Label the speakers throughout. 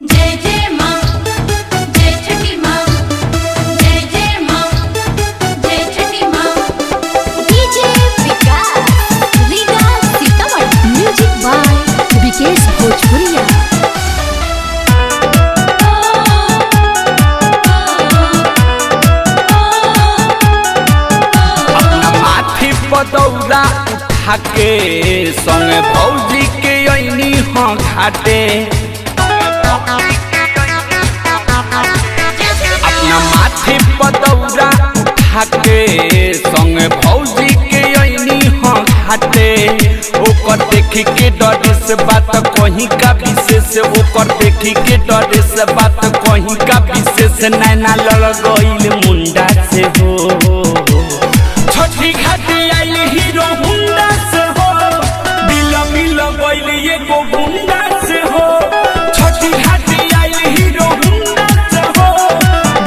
Speaker 1: जय जय माँ, जय छठी माँ, जय जय माँ, जय छठी माँ।
Speaker 2: DJ Vikas Riga Sitamarhi. Music by Vikesh Bhojpuriya.
Speaker 3: अपना माथी पदौरा उठा के संग भौजी के अइनी हाँ घाटे। अपना माथी पदौरा उठा के संग भौजी के अइनी हाँ घाटे। ओकर देखी के डरे से बात कहीं का विशेष, ओकर देखी के डरे से बात कहीं का विशेष। नैना लड़ गइल मुंडा से हो, छठी घाटे आइल हीरो हुंडा से हो, दिल मिल गइल एगो गुंडा से हो। छठी घाटे आइल हीरो हुंडा से हो,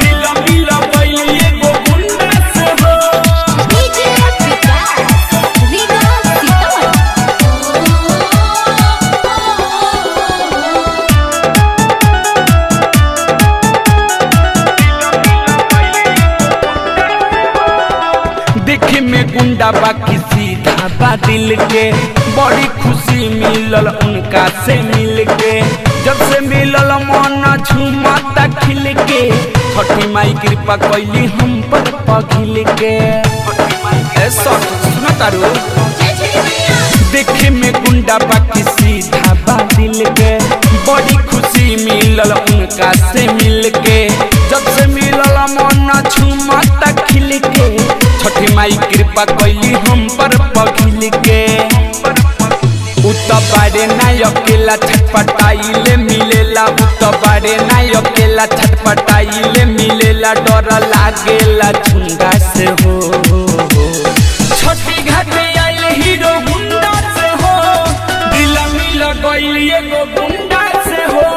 Speaker 3: दिल मिल गइल एगो गुंडा से हो।
Speaker 2: डीजे विकास रीगा सीतामढ़ी।
Speaker 3: देखे में गुंडा बाकी सीधा बा दिल के, बड़ी खुशी मिलल उनका से मिल के। जब से मिलल मन झूमता खिल के, छठी माई कृपा कैली हम पर पघिल के। ए सखी, सुनो तारू।
Speaker 1: जय छठी मैया।
Speaker 3: देखे में गुंडा बाकी सीधा बा दिल के, बड़ी खुशी मिलल उनका से मिल के। जब से मिलल मन झूमता खिल के, छठी माई कृपा कैली हम पर पघिल के। उत बारे ना अकेला छटपटाइले मिलेला, उत बारे ना अकेला छटपटाइले मिलेला, डर लागेला झुंडा से हो। छठी घाटे आइल हीरो हुंडा से हो, दिल मिल गइल एगो गुंडा से हो।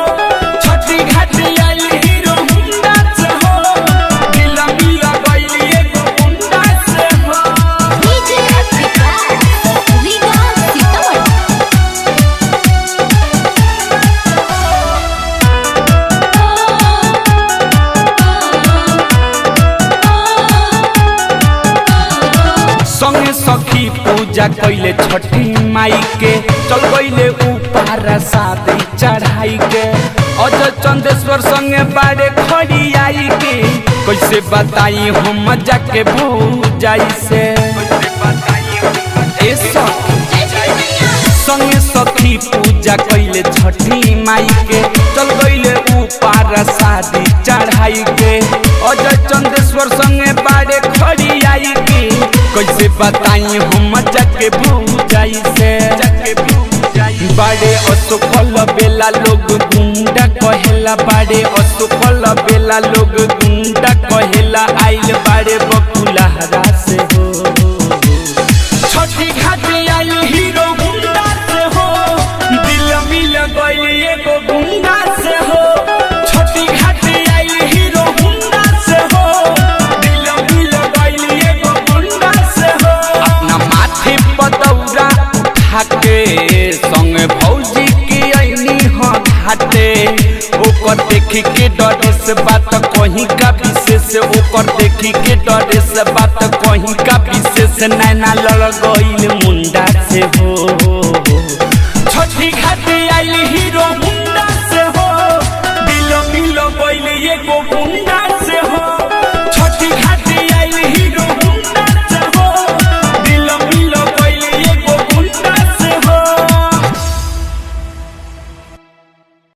Speaker 3: छठी घाटे आइल हीरो हुंडा से हो, दिल मिल गइल एगो गुंडा से हो।
Speaker 2: डीजे विकास रीगा सीतामढ़ी।
Speaker 3: संगे सखी पूजा कैले छठी माई के, चल गईले ऊपर शादी चढ़ाई के। अजय चंदेश्वर संगे बारे खड़ी आई के, कैसे बताई हम जाके भूजाई से। ए सखी,
Speaker 1: जय छठी मैया।
Speaker 3: संगे सखी पूजा कैले छठी माई के, चल गईले ऊपर शादी चढ़ाई के। अजय चंदेश्वर संगे बारे खड़ी आई के, कैसे बताई हम जाके भूजाई से। बाड़े असफल बेला लोग गुंडा कहेला, बाड़े असफल बेला लोग गुंडा कहेला, आइल बाड़े बकुलहरा से हो। छठी घाटे आइल हीरो गुंडा से हो, दिल मिल गइल एगो गुंडा से हो। छठी घाटे आइल हीरो गुंडा से हो, दिल मिल गइल एगो गुंडा से हो। अपना माथे पदौरा उठा के संग भौजी के अइनी हाँ घाटे। ओकर देखी के डरे से बात कहीं का विशेष, ओकर देखी के डरे से बात कहीं का विशेष। नैना लड़ गइल मुंडा से हो।